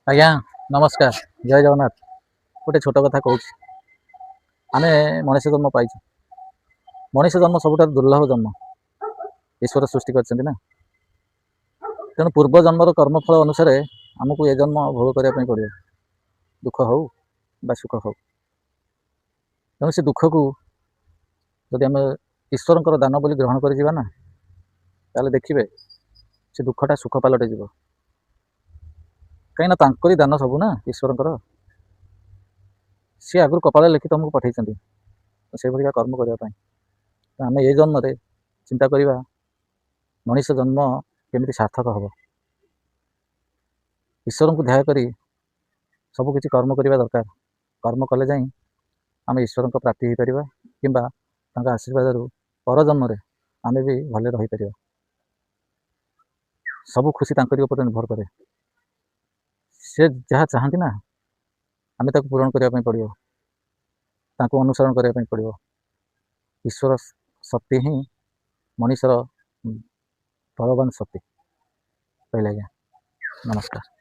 ଆଜ୍ଞା ନମସ୍କାର, ଜୟ ଜଗନ୍ନାଥ। ଗୋଟେ ଛୋଟ କଥା କହୁଛି। ଆମେ ମଣିଷ ଜନ୍ମ ପାଇଛୁ। ମଣିଷ ଜନ୍ମ ସବୁଠାରୁ ଦୁର୍ଲଭ ଜନ୍ମ, ଈଶ୍ୱର ସୃଷ୍ଟି କରିଛନ୍ତି ନା। ତେଣୁ ପୂର୍ବ ଜନ୍ମର କର୍ମଫଳ ଅନୁସାରେ ଆମକୁ ଏ ଜନ୍ମ ଭୋଗ କରିବା ପାଇଁ ପଡ଼ିବ, ଦୁଃଖ ହଉ ବା ସୁଖ ହଉ। ତେଣୁ ସେ ଦୁଃଖକୁ ଯଦି ଆମେ ଈଶ୍ୱରଙ୍କର ଦାନ ବୋଲି ଗ୍ରହଣ କରିଯିବା ନା, ତାହେଲେ ଦେଖିବେ ସେ ଦୁଃଖଟା ସୁଖ ପାଲଟି ଯିବ। କାହିଁକିନା ତାଙ୍କରି ଦାନ ସବୁ ନା ଈଶ୍ୱରଙ୍କର। ସିଏ ଆଗରୁ କପାଳରେ ଲେଖି ତୁମକୁ ପଠେଇଛନ୍ତି ସେଇଭଳିକା କର୍ମ କରିବା ପାଇଁ। ତ ଆମେ ଏ ଜନ୍ମରେ ଚିନ୍ତା କରିବା ମଣିଷ ଜନ୍ମ କେମିତି ସାର୍ଥକ ହେବ। ଈଶ୍ୱରଙ୍କୁ ଧ୍ୟାୟ କରି ସବୁକିଛି କର୍ମ କରିବା ଦରକାର। କର୍ମ କଲେ ଯାଇ ଆମେ ଈଶ୍ୱରଙ୍କ ପ୍ରାପ୍ତି ହେଇପାରିବା କିମ୍ବା ତାଙ୍କ ଆଶୀର୍ବାଦରୁ ପରଜନ୍ମରେ ଆମେ ବି ଭଲରେ ରହିପାରିବା। ସବୁ ଖୁସି ତାଙ୍କରି ଉପରେ ନିର୍ଭର କରେ। ସେ ଯାହା ଚାହାନ୍ତି ନା, ଆମେ ତାକୁ ପୂରଣ କରିବା ପାଇଁ ପଡ଼ିବ, ତାଙ୍କୁ ଅନୁସରଣ କରିବା ପାଇଁ ପଡ଼ିବ। ଈଶ୍ୱର ଶକ୍ତି ହିଁ ମଣିଷର ବଳବାନ ଶକ୍ତି। ରହିଲି ଆଜ୍ଞା, ନମସ୍କାର।